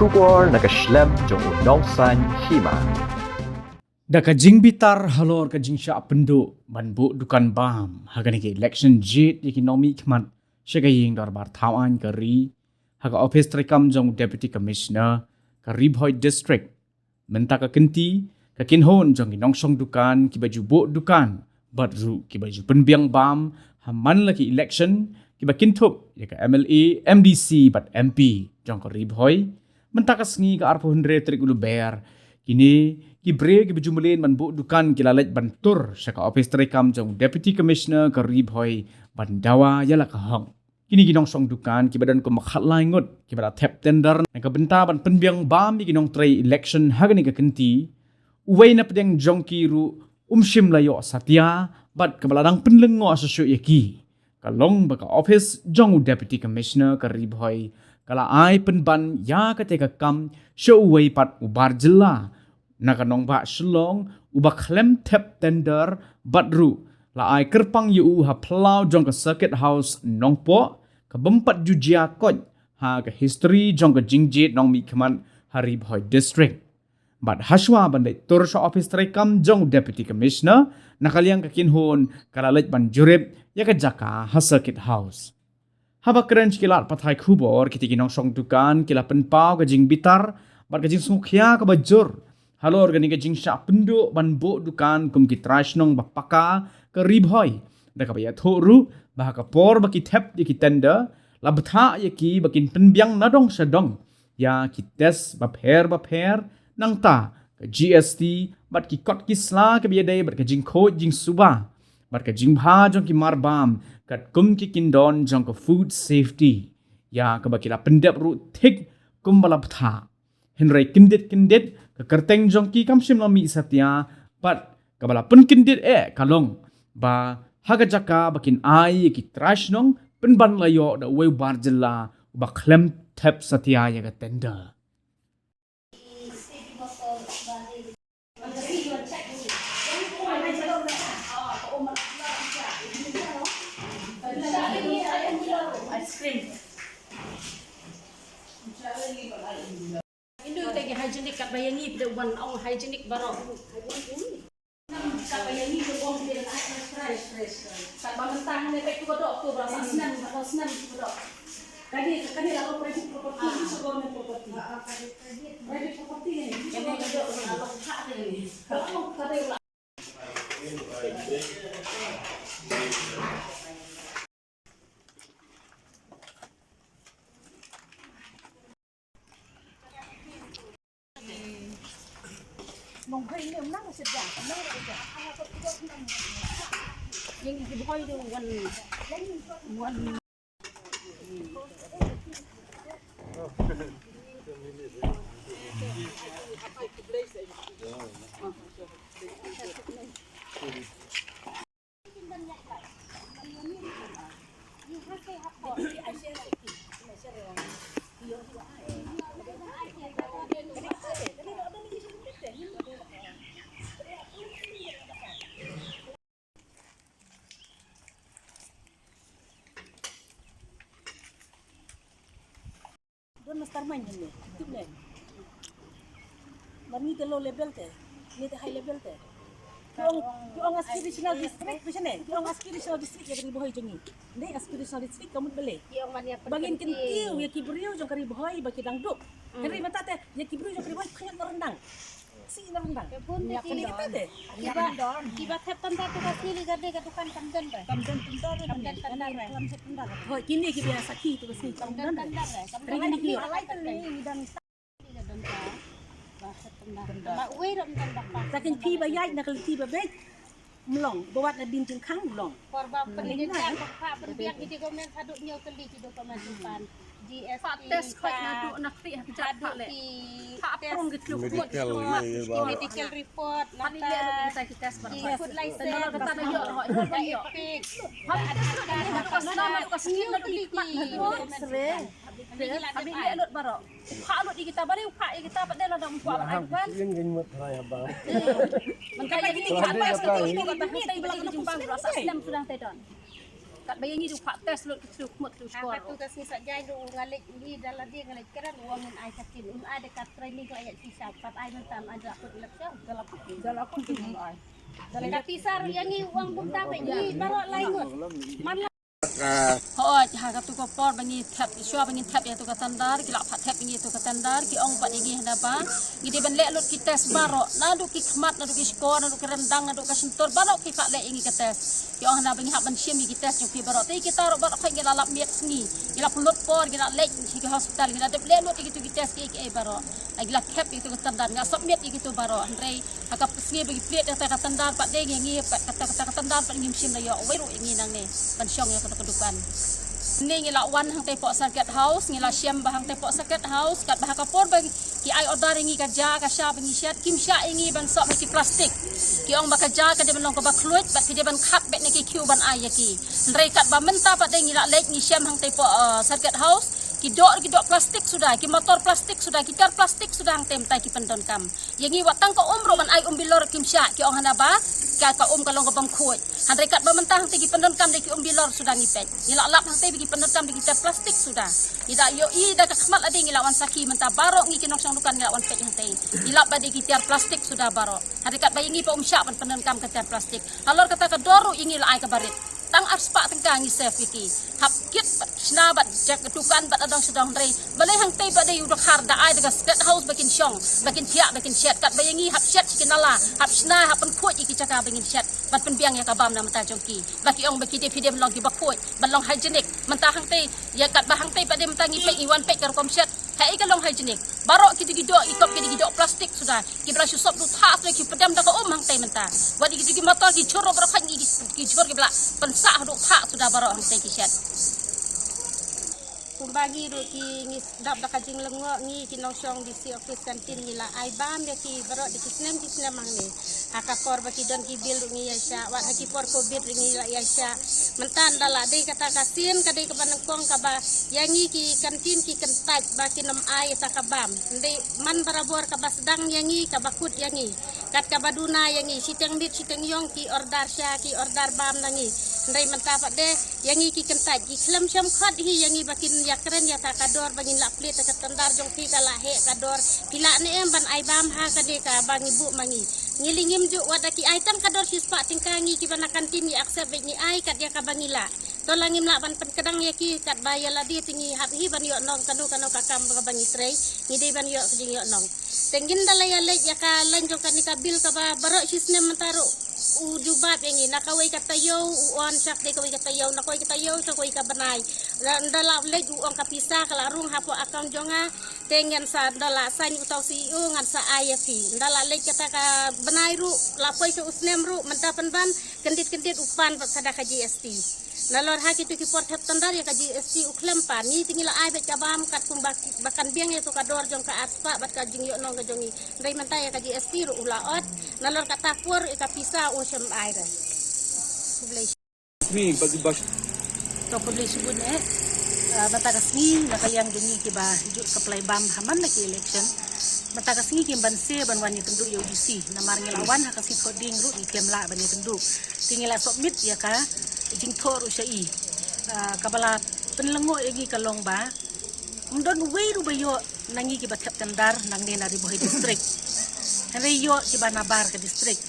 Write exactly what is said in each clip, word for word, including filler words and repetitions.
Khubor na ka shlem jong u nongsaiñ hima. Da ka jingbitar halor ka jingshah pynduh ban buh dukan bam ha kane ka election jied ïa ki nongmihkhmat sha ka ïing dorbar thaw aiñ ka ri, ha ka ophis treikam jong u Deputy Commissioner ka Ri Bhoi District, mynta ka kynti ka kynhun jong ki nongshong dukan kiba ju buh dukan bad ruh kiba ju pynbiang bam ha man la ki election kiba kynthup ïa ka M L A, M D C bad M P jong ka Ri Bhoi. Mynta ka sngi ka arphew hynriew tarik u Lber, kine ki briew kiba ju mlien ban buh dukan ki la leit ban tur sha ka ophis treikam jong u Deputy Commissioner ka Ri Bhoi ban dawa ïa la ka hok. Kine ki nongshong dukan kiba don kum khatlai ngut kiba la thep tender na ka bynta ban pynbiang bam ïa ki nongtrei election ha kane ka kynti. Uwei na pdeng jong ki ruh um shym la ïoh satia bad kaba la dang pynlyngngoh shuh shuh ïa ki ka long ba ka ophis jong u Deputy Commissioner ka Ri Bhoi ka la ai pynban ïa kata ka kam sha uwei pat u bar jylla na ka nongbah Shillong uba khlem thep tender bad ruh la ai kyrpang ïa u ha phyllaw jong ka Circuit House Nongpoh, ka bym pat ju jia koit ha ka history jong ka jingjied nongmihkhmat ha Ri Bhoi District. Bad hashwa ban leit tur sha ophis treikam jong u Deputy Commissioner, na ka liang ka kynhun ka la leit ban jurip ïa ka jaka ha Circuit House. Haba kren sha ki lad pathai khubor, kita ki nongshong dukan ki la pynpaw ka jingbitar bad ka jingsngewkhia kaba jur halor kane ka jingshah pynduh ban buh dukan kum ki trai shnong ba paka ka Ri Bhoi, da kaba ïathuh ruh ba ha ka por ba ki thep ïa ki tender, la bthah ïa ki ba kin pynbiang na dong sha dong ïa ki test bapher bapher, nangta ka G S T bad ki kot ki sla kaba ïadei bad ka jingkhuid jingsuba bad ka jingbha jong ki marbam katkum ki kyndon jong ka food safety, ïa kaba ki la pyndep ruh thik kumba la bthah. Hynrei kyndit kyndit ka kyrteng jong ki kam shym la mih satia bad kaba la pynkyndit eh ka long ba ha ka jaka ba kin ai ïa ki trai shnong, pynban la ïoh da uwei u bar jylla uba khlem thep satia ïa ka tender. Ice cream. Indo te ki hygienic, katba ïa ngi phi da wan ong hygienic baroh. Katba ïa ngi ki ong phi da fresh, fresh. Katba mynta hangne peit tu ka doh tu ba sa snem, ba sa snem tu ka doh. Kane, kane la private property, ni sa government property. Private property ni, ni sa government property. Don mastermind ne, tip ne. Mar ngi te low level te, ngi te high level te. Ki ong, ki ong aspirational district, pisa ne, ki ong aspirational district ïa ka Ri Bhoi jong ngi. Ne aspirational district ka mut balei? Ba ngin kyntiew ïa ki briew jong ka Ri Bhoi ba ki dang duk. Hynrei mynta te ïa ki briew jong ka Ri Bhoi khyndiat na ryndang. Sih na ryndang. Ïa kane kita te. Kiba, kiba thep tender tu ka sih li ka dei ka dukan kam don ba. Kam don tender re. Kam don tender re. Kam don tender re. Hoi, kine kiba sakhi tu ka sih kam don tender re. Kam don tender re. Kine ki alai kan ni dan. Ba thep tender. Ba wei ram tender ba. Sakin phi ba ïaid na ka lynti ba beit. Mlong, ba wat na dien jingkhang mlong. Por ba pynbiang, por ba pynbiang ki document haduh ñiew tylli ki document pan. G S T, test khot na duh na kti ha kjat haduh le. Ha prong ki test, medical report, nata ki test ba food license, nata EPIC, Aadhaar card, nata ki ñiew tylli ki document. Habis ni lut baroh. Upah lut ïa kita, bari upah ïa kita, pat dei la dang upah ban ai dukan. Ïa ngi ngut trai haba. Mynta ïa kine ki address ka tu, ïa kine ki jingpang, rasa snem sudah te don. Ba ïa ngi ruh phah test lut ki tlu khmut tlu skor. Ka tu ka sngi sa jai ruh nga leit ngi da lade nga leit kren u ong ngin ai ka tin un ai da ka training la ïa ki sa pat ai mynta ai da put lek sa. Da la put da la put ai. Da la pisa ruh ïa ngi u ong bun ta ba ngi baroh lai ngut. Man la Hooid, ha katu ka por ba ngi thep, shuwa ba ngi thep ïa tu ka tender, ki la phah thep ïa ngi tu ka tender, ki ong pat ïa ngi hana ba ngi dei ban leh lut ki test baroh, naduh ki khmat, naduh ki shkor, naduh ki ryndang, naduh ka shyntur, baroh ki phah leh ïa ngi ka test. Ki ong hana ba ngi hap ban shim ïa ki test jong phi baroh. Te kita ruh baroh khoit ngi la lap miet sngi, ngi la pynlut por, ngi la leit sha ki hospital, ngi la dep leh lut ïa kitu ki test kiei kiei baroh. Ngi la thep ïa kitu ki tender, ngi la submit ïa kitu baroh. Hynrei ha ka sngi ba ngi plie ïa kata ka tender pat de ngi, ngi pat kata, kata ka tender pat ngim shym la ïoh wei ruh ïa ngi nangne ban shong ïa kata ka dukan. Ngi, ngi la wan hangtei poh Circuit House, ngi la shem ba hangtei poh Circuit House, katba ha ka por ba ki ai order ïa ngi ka ja ka sha ba ngi shet, kim shah ïa ngi ban soh ha ki plastik. Ki ong ba ka ja ka dei ban long kaba khluit, bad ka dei ban khat beit na ki queue ban ai ïa ki. Hynrei katba mynta pat de ngi la leit ngi shem hangtei poh, uh, Circuit House, ki doh, ki doh plastik suda, ki motor plastik suda, ki tiar plastik suda hangtei mynta ki pyndonkam. Ïa ngi wat tang ka um ruh ban ai um bilor kim shah, ki ong hana ba ka, ka um ka long ka bym khuid. Hynrei katba mynta hangtei ki pyndonkam da ki um bilor suda ngi peit. Ngi la lap hangtei ba ki pyndonkam da ki tiar plastik suda. Ngi da ïohi da ka khmat lade ngi la wan sakhi mynta baroh ngi ki nongshong dukan ngi la wan peit hangtei. Ngi lap ba da ki tiar plastik suda baroh. Hynrei katba ïa ngi ba um shah ban pyndonkam ka tiar plastik. Halor kata ka dor ruh ïa ngi la ai kaba rit. Tang arspah tyngka ngi save ïa ki. Hap kit bad shna bad jaka dukan bad adong shadong, hynrei balei hangtei pat de u dkhar da ai da ka Circuit House ba kin shong, ba kin thiah, ba kin shet, katba ïa ngi hap shet sha ki nala, hap shna, hap pynkhuid ïa ki jaka ba ngin shet, ban pynbiang ïa ka bam na bynta jong ki. Ba ki ong ba ki dei phi dei ban long kiba khuid, ban long hygienic. Mynta hangtei, ïa katba hangtei pat de mynta ngi peit, ngi wan peit ka rukom shet. Haei ka long hygienic? Baroh kito ki doh, i kop kito ki doh plastik suda. Kiba la shu sop duh thah suda, ki pdem da ka um hangtei mynta. Wat ïa kito ki motor ki jhur baroh, ki, ki jhur kiba la pynsah duh thah suda baroh hangtei ki shet. Kumba ngi ruh ki ngi dap da ka jinglyngngoh, ngi ki nongshong D C office canteen ngi la ai bam ïa ki baroh da ki snem ki snem hangne. Ha ka por ba ki don ki bill ruh ngi ïaishah, wat ha ki por covid ruh ngi la ïaishah. Mynta ynda la dei kata ka sien ka dei kaba nyngkong kaba ïa ngi ki canteen ki kyntait ba kin ym ai ïa kata ka bam. Hynrei man barabor kaba sdang ïa ngi, kaba kut ïa ngi. Kat kaba duna ïa ngi, shiteng miet shiteng ïong ki order sha, ki order bam na ngi. Hynrei mynta pat de ïa ngi ki kyntait, ki khlem shym khot hi ïa ngi ba kin ïakren ïa kata ka dor ba ngin lah plie ïa ka tender jong phi, ka la heh ka dor. Phi lah ne em ban ai bam ha kane kaba ngi buh ma ngi? Ngi lyngngoh ju wat da ki ai tang ka dor shispah tyngka, ngi kiba na canteen ngi accept beit, ngi ai kat ïa kaba ngi lah. To la ngim lah ban pynkdang ïa ki, katba ïa lade te ngi hap hi ban ïoh nong kano kano ka kam kaba ngi trei, ngi dei ban ïoh ka jingïoh nong. Te ngin da la ïa leit ïa ka line jong kane ka bill kaba baroh shi snem mynta ruh u jubab ïa ngi, na kawei ka taïew u on sha kawei ka taïew, na kawei ka taïew sha kawei ka bnai. Ynda la leit u ong ka pisa ka la rung hapoh account jong nga, te ngan sa, ynda la sign uta u C E O ngan sa ai ïa phi. Ynda la leit kata ka bnai ruh, la poi sha u snem ruh, mynta pynban kyndit kyndit u pan bad sa da ka G S T. Nalor ha kito ki por thep tender ïa ka G S T u khlem pan, ngi te ngi la ai beit ka bam katkum ba, ba kan biang ïa to ka dor jong ka arspah bad ka jingïoh nong ka jong ngi. Hynrei mynta ïa ka G S T ruh u la ot, nalor kata por ïa ka pisa u shym ai re. Khublei. Sngi ba ki ba To khublei shibun eh. Ah, mynta ka sngi na ka liang jong ngi kiba ju supply bam ha man la ki election. Mynta ka sngi kim banse ban wan ïakynduh ïa u D C. Namar ngi la wan ha ka sngi Thohdieng ruh ngi kem lah ban ïakynduh. Te ngi la submit ïa ka jingthoh ruh sha i. Ah, kaba la pynlyngngoh ïa ngi ka long ba ym don uwei ruh ba ïoh na ngi kiba thep tender nangne na Ri Bhoi District. Hynrei ïoh kiba nabar ka district.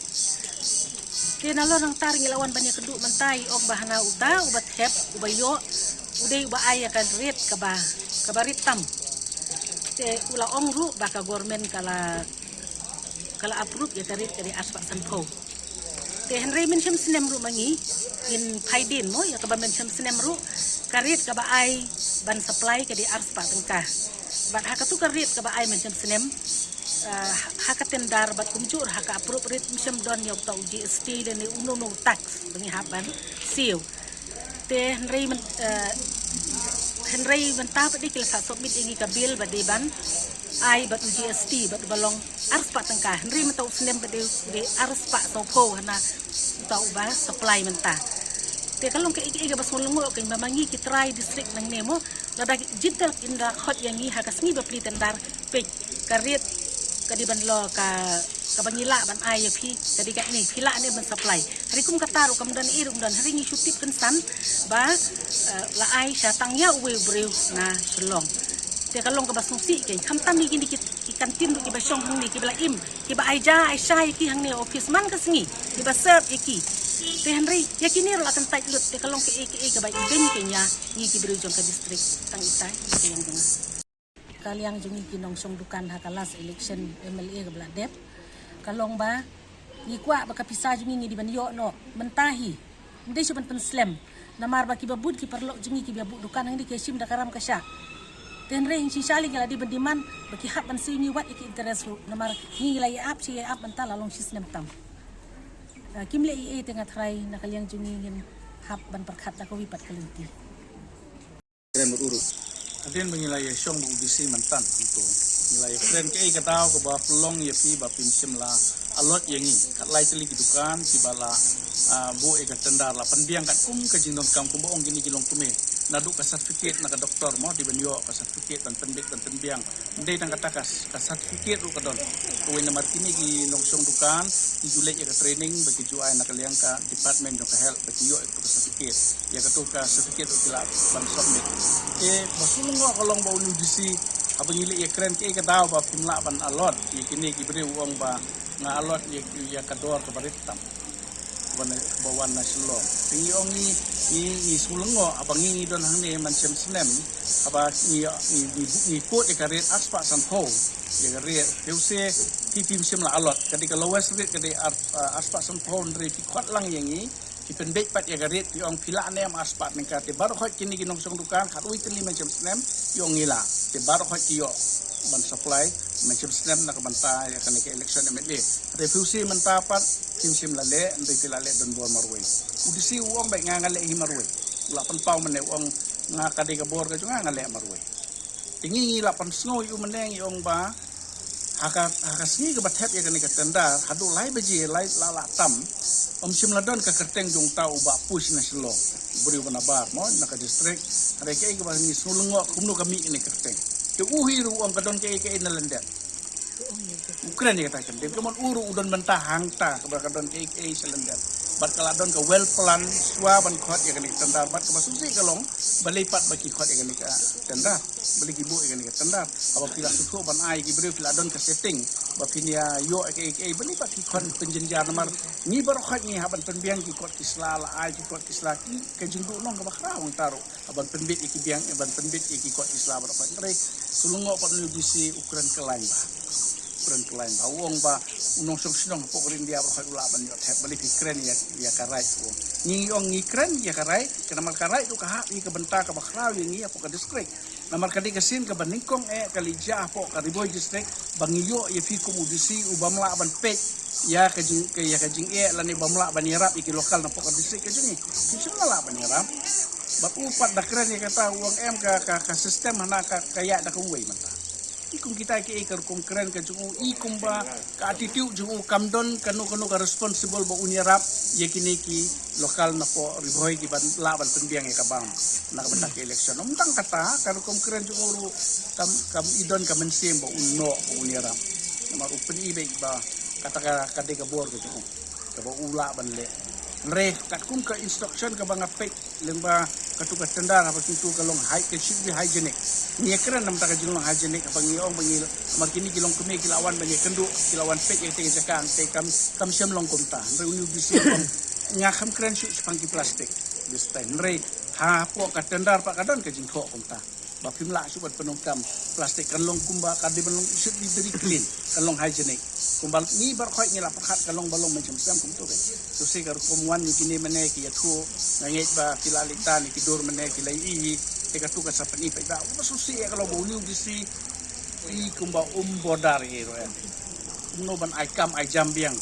Te nalor nangta ngi la wan ban ïakynduh mynta i ong ba hana uta uba thep, uba ïoh, u dei uba ai ïa ka rate kaba, kaba rit tam. Te u la ong ruh ba ka government ka la, ka la approve ïa ka rate ka dei arspah sanphew. Te hynrei mynshem snem ruh ma ngi, ngin phai dien mo ïa kaba mynshem snem ruh, ka rate kaba ai ban supply ka dei arspah tyngka. Bad ha katu ka rate kaba ai mynshem snem, ah, ha ka tender bad kumjuh ha ka approve rate mynshem don ïa uta u G S T lane uno uno u tax ba ngi hap ban siew. Te hynrei myn-, eh, hynrei mynta pat de ki la sa submit ïa ngi ka bill ba dei ban ai bad u G S T bad ba long arspah tyngka. Hynrei mynta u snem pat de, de arspah sawphew hana uta uba supply mynta. Te ka long kaei kaei kaba sngewlyngngoh kein ba ma ngi ki trai district nangne mo, lada ki jingthoh ynda khot ïa ngi ha ka sngi ba plie tender, peit ka rate ka dei ban long ka Kaba ngi lah ban ai ïa phi ka dei katne, phi lah ne ban supply. Hynrei kum kata ruh kam don ei ruh, don, hynrei ngi shu tip kynsan ba, eh, la ai sha tang ïa uwei u briew na Shillong. Te ka long kaba sngewsih kein, khamtam ïa kine ki, ki canteen ruh kiba shong hangne, kiba la im, kiba ai ja ai sha ïa ki hangne office man ka sngi, kiba serve ïa ki. Te hynrei ïa kine ruh la kyntait lut, te ka long kaei kaei kaba ibeiñ kein ïa ngi ki briew jong ka district. Tang itai ïa ka ïong jong nga. Ka liang jong ngi ki nongshong dukan ha ka last election M L A kaba la dep, ka long ba ngi kwah ba ka pisa jong ngi ngi dei ban ïoh noh mynta hi. Ym dei shuh ban pynslem. Namar ba kiba bun ki paralok jong ngi kiba buh dukan hangne ki shim da ka ram ka shah. Te hynrei shisha lei ngi la dei ban demand ba ki hap ban siew ïa ngi wat ïa ki interest ruh. Namar ngi la ïa ap, shi ïa ap mynta la long shi snem tam. Ah, kim leh ei ei, te nga tharai na ka liang jong ngi ngin hap ban pyrkhat da kawei pat ka lynti. Kren mut uru. Hadien ba ngi la ïa shong bad u D C mynta hangto, ngi la ïa kren kaei ka daw kaba pynlong ïa phi ba phim shym la allot ïa ngi. Kat lai tylli ki dukan kiba la, ah, buh ïa ka tender la pynbiang katkum ka jingdonkam, kumba ong kine ki longkmie. Naduh ka certificate na ka doktor mo, dei ban ïoh ka certificate ban pynbeit ban pynbiang. Ym dei tang kata, ka, ka certificate ruh ka don. Kawei namar kine ki nongshong dukan ki ju leit ïa ka training ba ki ju ai na ka liang ka department jong ka health ba ki ïoh ïa ka certificate. Ïa katu ka certificate ruh ki lah ban submit. Te ba shu lyngngoh ka long ba une u D C, haba ngi leit ïa kren kaei ka daw ba phim lah ban allot ïa kine ki briew, u ong ba nga allot ïa, ïa ka dor kaba rit tam. Wan, ba wan na Shillong. Te ngi ong ngi, ngi, ngi shu lyngngoh, haba ngi, ngi don hangne mynshem snem, haba ngi, ngi, ngi, ngi quote ïa ka rate arspah sanphew ïa ka rate. Te u se phi, phim shym la allot. Ka dei ka lowest rate ka dei ar, ah, arspah sanphew, hynrei phi khot lang ïa ngi, phi pynbeit pat ïa ka rate, phi ong phi lah ne em arspah tyngka. Te baroh khoit kine ki nongshong dukan, khatwei tylli mynshem snem, ki ong ngi lah. Te baroh khoit ki ïoh ban supply mynshem snem na ka bynta ïa kane ka election M L A. Hynrei phi u se mynta pat phim shym la leh, hynrei phi la leh don bor marwei. U D C u ong beit nga, nga leh hi marwei. U la pynpaw mynne, u ong nga, ka dei ka bor ka jong nga, nga leh marwei. Te ngi, ngi la pynsngew ïa u mynne, ngi ong ba ha ka, ha ka sngi kaba thep ïa kane ka tender, haduh lai baje, lai la, la tam, ym shym la don ka kyrteng jong uta u bah push na Shillong, u briew ba nabar mo na ka district. Hynrei kaei kaba ngi shu lyngngoh, kumno ka mih kane ka kyrteng. Te u hi ruh u ong ka don kaei kaei na lyndet. U kren ïa kata, kren te ka mon u ruh u don bynta hangta kaba ka don kaei kaei sha lyndet. Bad ka la don ka well plan shuwa ban khot ïa kane ka tender, bad kaba sngewsih ka long balei pat ba ki khot ïa kane ka tender. Balei ki buh ïa kane ka tender? Haba phi la sngewthuh ban ai ki briew, phi la don ka setting ba phin ïa ïoh ïa kaei kaei, balei pat ki khot pynjynjar? Namar ngi baroh khoit ngi hap ban pynbiang ki kot ki sla, la ai ki kot ki sla, ki, ka jingduh nong kaba khraw hangta ruh. Ban pynbeit ïa ki biang, ban pynbeit ïa ki kot ki sla baroh khoit. Hynrei shu lyngngoh pat une u D C u kren kyllain bha. U kren kyllain bha. U ong ba u nongshong shnong hapoh ka ri India baroh khoit u lah ban ïoh thep. Balei phi kren ïa, ïa ka right, u ong. Ngi ong ngi kren ïa ka right, ka namar ka right ruh ka hap ïa ka bynta kaba khraw ïa ngi hapoh ka district. Namar ka dei ka sien kaba nyngkong eh ka leit jia hapoh ka Ri Bhoi district ba ngi ïoh ïa phi kum u D C u bym lah ban peit ïa ka jing, ka, ïa ka jingeh lane bym lah ban ïarap ïa ki local napoh ka district ka jong ngi. Phim shym la lah ban ïarap. Bad u pat da kren ïa kata, u ong em ka, ka, ka system hana ka, ka ïaid da kawei mynta. I kum kita kiei ka rukom kren ka jong u, i kumba ka attitude jong u, kam don kano kano ka responsible ba un ïarap ïa kine ki local napoh Ri Bhoi kiban lah ban pynbiang ïa ka bam na ka bynta ka election. Ym tang kata, ka rukom kren jong u ruh kam, kam i don ka mynsiem ba un noh, ba un ïarap. Namar u pyni beit ba kata ka, ka dei ka bor ka jong u kaba u lah ban leh. Hynrei katkum ka instruction kaba nga peit lyngba katu ka tender, haba kyntu ka long hy-, ka should be hygienic. Ngi ïa kren namar ka jinglong hygienic, haba ngi ong ba ngi, namar kine ki longkmie ki la wan ban ïakynduh, ki la wan peit ïa kata ka jaka, te kam, kam shym long kumta. Hynrei une u D C u ong nga kam kren shuh shaphang ki plastik this time. Hynrei hapoh ka tender pat ka don ka jingthoh kumta ba phim lah shuh ban pyndonkam plastik, kan long kumba ka dei ban long, should be very clean, kan long hygienic. Kumba ngi baroh khoit ngi la pyrkhat, kan long ba long mynshem snem kumto beit. To se ka rukom wan ïa kine mynne ki ïathuh, nga ngeit ba ki la leit tan ïa ki dur mynne ki la ïohi, te katu ka sa pyni paidbah. Uba sngewsih ïa ka long ba une u D C i kumba um bother ïa ruh em. Kumno ban ai kam ai jam biang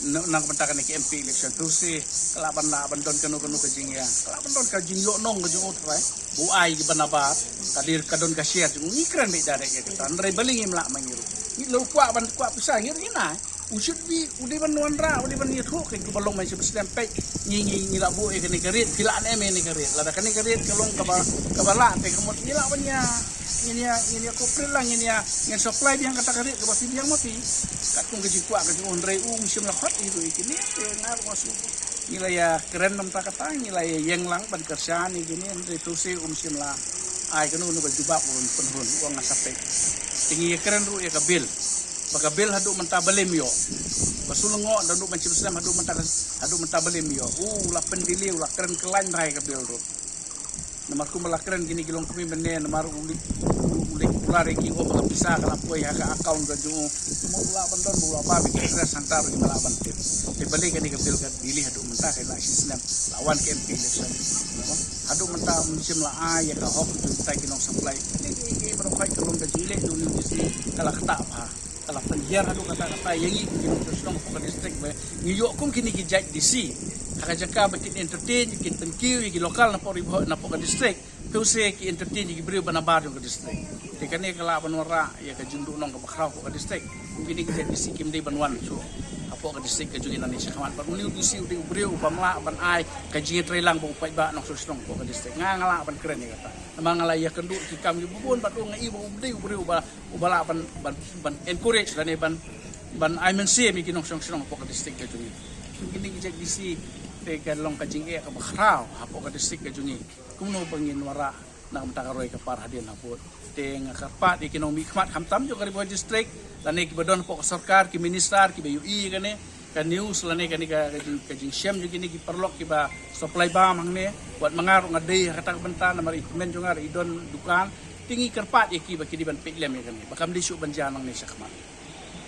na, na ka bynta kane ka M P election. To se ka lah ban, lah ban don kano kano ka jingïa, ka lah ban don ka jingïohnong ka jong u trai. Ba u ai kiba nabar, ka dei ka don ka share jong u. Ngi kren beit direct ïa kata. Hynrei balei ngim lah ma ngi ruh? Ngi la kwah ban kwah pisa, ngi ruh ngi nai. U should be, u dei ban wanrah, u dei ban ïathuh kein, kumba long mynshem snem, peit, ngi, ngi, ngi la buh ïa kane ka rate, phi lah ne em ïa kane ka rate? Lada kane ka rate ka long kaba, kaba lah, te ka mut ngi lah ban ïa Ngin ïa, ngin ïa cooperate lang, ngin ïa, ngin supply biang kata ka rate kaba phi biang ma phi. Katkum ka jingkwah ka jong u, hynrei um shym la khot ïa ruh ïa kine, te nga ruh nga shu. Ngi la ïa kren namar kata, ngi la ïa ïeng lang ban kyrshan ïa kine, hynrei to shu um shym la ai kano kano ka jubab ban pynhun, u ong nga sa peit. Te ngi ïa kren ruh ïa ka bill. Ba ka bill haduh mynta balei ym ïoh. Ba shu lyngngoh da haduh ban shim snem haduh mynta ka, haduh mynta balei ym ïoh. U la pyndelay, u la kren kyllaiñ bha ïa ka bill ruh. Namar kumba la kren kine ki longkmie mynne, namar u leit, u leit kular ïa ki, um, ba ka pisa ka la poi ha ka account ka jong u. Kumno u lah ban don, ba u lah ban bam ïa ki address hangta ruh kim lah ban tip. Te balei kane ka bill ka delay haduh mynta, ka la shi snem. La wan ka M P election. Haduh mynta um shym la ai ïa ka hok jong kita ki nong supply. Kine ki, ki baroh khoit ka long ka jingleh jong u D C, ka la ktah bha. Ka la pynhiar haduh katta katta ïa ngi kum ki nongshong shnong hapoh ka district ba ngi ïoh kum kine ki jait D C. Ha ka jaka ba kin entertain, kin pynkiew ïa ki local napoh Ri Bhoi, napoh ka district. Te u se ki entertain ïa ki briew ba nabar jong ka district. Te kane ka lah ban wanrah ïa ka jingduhnong kaba khraw hapoh ka district. Kum kine ki jait D C kim dei ban wan shuh hapoh ka district ka jong ngi nangne shakhmat. Bad une u D C u dei u briew uba ym lah ban ai ka jingïatreilang ba u paidbah nongshong shnong hapoh ka district. Nga nga lah ban kren ïa kata. Namar nga la ïakynduh ki kam kiba bun bad u nga i ba u dei u briew uba, uba lah ban, ban, ban encourage lane ban, ban ai mynsiem ïa ki nongshong shnong hapoh ka district ka jong ngi. Kine ki jait D C te ka long ka jingeh kaba khraw hapoh ka district ka jong ngi. Kumno ba ngin wanrah na ka bynta ka roi ka par hadien habud. Te nga kyrpad ïa ki nongmihkhmat khamtam jong ka Ri Bhoi District lane kiba don hapoh ka sorkar, ki minister kiba ïohi ïa kane ka news lane kane ka, ka jing, ka jingshem jong kine ki paralok kiba supply bam hangne. Wat ma nga ruh nga dei ha kata ka bynta namar i kmen jong nga ruh i don dukan. Te ngi kyrpad ïa ki ba ki dei ban peit lem ïa kane ba kam dei shuh ban jia nangne shakhmat.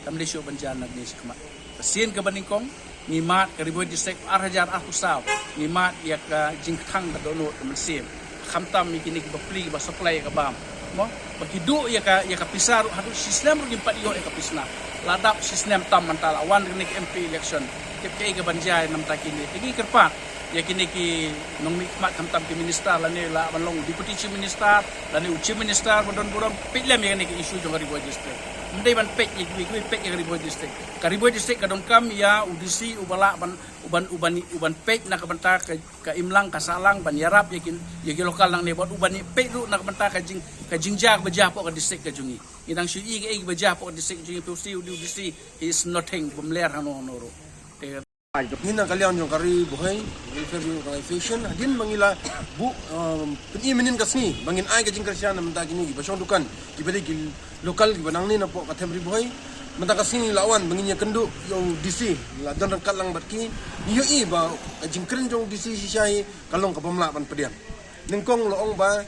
Kam dei shuh ban jia nangne shakhmat. Ka sien kaba nyngkong ngi mad ka Ri Bhoi District ar hajar arphew saw, ngi mad ïa ka jingkthang ka dohnud ka mynsiem. Khamtam ïa kine kiba plie ba supply ïa ka bam. Mo, ba ki duh ïa ka, ïa ka pisa ruh haduh shi snem ruh ngim pat ïoh ïa ka pisa. La dap shi snem tam mynta la wan kane ka M P election. Tip kaei ka ban jia na bynta kine. Te ngi kyrpad ïa kine ki nongmihkhmat khamtam ki minister lane lah ban long Deputy Chief Minister lane u Chief Minister ba don burom, peit lem ïa kane ka issue jong ka Ri Bhoi District. Ym dei ban peit ïa kiwei kiwei, peit ïa ka Ri Bhoi District. Ka Ri Bhoi District ka donkam ïa u D C uba lah ban, uban, uban, uban peit na ka bynta ka, ka imlang ka sahlang ban ïarap ïa ki, ïa ki local nangne bad uban peit ruh na ka bynta ka jing, ka jingjia kaba jia hapoh ka district ka jong ngi. Ngi dang shu i kaei kaba jia hapoh ka district ka jong ngi, phi u D C, u D C, he is nothing, bym ler hano hano ruh. Te Ngi na ka liang jong ka Ri Bhoi Welfare Organization, hadien ba ngi la buh, um, pyni mynnin ka sngi ba ngin ai ka jingkyrshan na bynta kine kiba shong dukan, kiba dei ki local kiba nangne napoh ka them Ri Bhoi. Mynta ka sngi la wan ba ngin ïakynduh ïa u D C, la don ryngkat lang bad ki. Ngi ïohi ba ka jingkren jong u D C shisha hi ka long kaba ym lah ban pdiang. Nyngkong la ong ba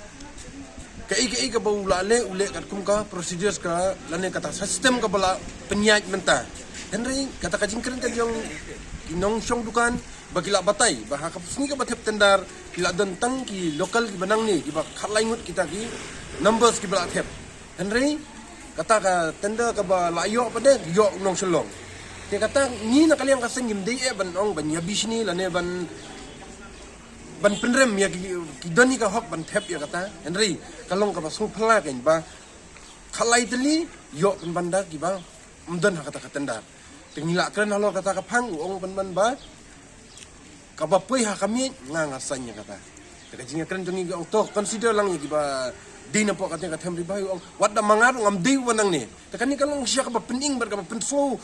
kaei kaei kaba u la leh, u leh katkum ka procedures ka lane kata system kaba la pynïaid mynta. Hynrei kata ka jingkren ka jong ki nongshong dukan ba ki la batai ba ha ka sngi kaba thep tender ki la don tang ki local kiba nangne, kiba khatlai ngut kita ki numbers kiba la thep. Hynrei kata ka tender kaba la ïoh pat de ïoh u nongshong. Te kata ngi na ka liang ka seng ngim dei eh ban ong ban ïabishni lane ban ban pynrem ïa ki, ki don ïa ka hok ban thep ïa kata. Hynrei ka long kaba sngewphylla kein ba khatlai tylli ïoh pynban da kiba ym don ha kata ka tender. Te ngi la kren halor kata ka phang, u ong pynban ba kaba poi ha ka miej nga nga saiñ ïa kata. Te ka jingïakren jong ngi, u ong to consider lang ïa kiba dei napoh kata ka them Ri Bhoi, u ong wat da ma nga ruh ngam dei uba nangne. Te kane ka long shisha kaba pynim bad kaba pynsngew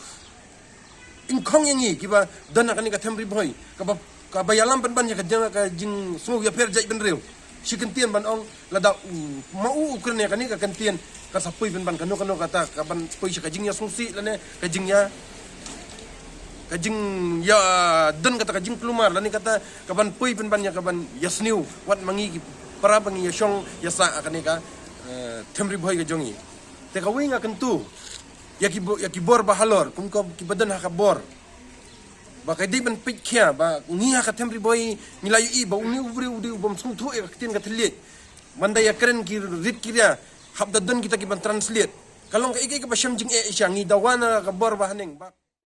ingkhong ïa ngi kiba don ha kane ka them Ri Bhoi, kaba, kaba ïalam pynban ïa ka jing, ka jingsngew ïapher jaitbynriew. Shi kyntien ban ong lada u, ma u u kren ïa kane ka kyntien ka sa poi pynban kano kano kata ka ban poi sha ka jingïasngewsih lane ka jingïa, ka jingïa don kata ka jingkulmar lane kata ka ban poi pynban ïa ka ban ïasniew wat ma ngi ki para ba ngi ïashong ïasah ha kane ka, eh, them Ri Bhoi ka jong ngi. Te kawei nga kyntu ïa ki bo-, ïa ki bor ba halor kum ka kiba don ha ka bor. Ba ka dei ban peit khia ba ngi ha ka them Ri Bhoi ngi la ïohi ba une u briew u dei u bym sngewthuh ïa ka ktien ka thylliej. Ban da ïakren ki rit ki ria hap da don kita ki ban translate. Ka long kaei kaei kaba shem jingeh shisha, ngi dawa na ka bor ba haneng ba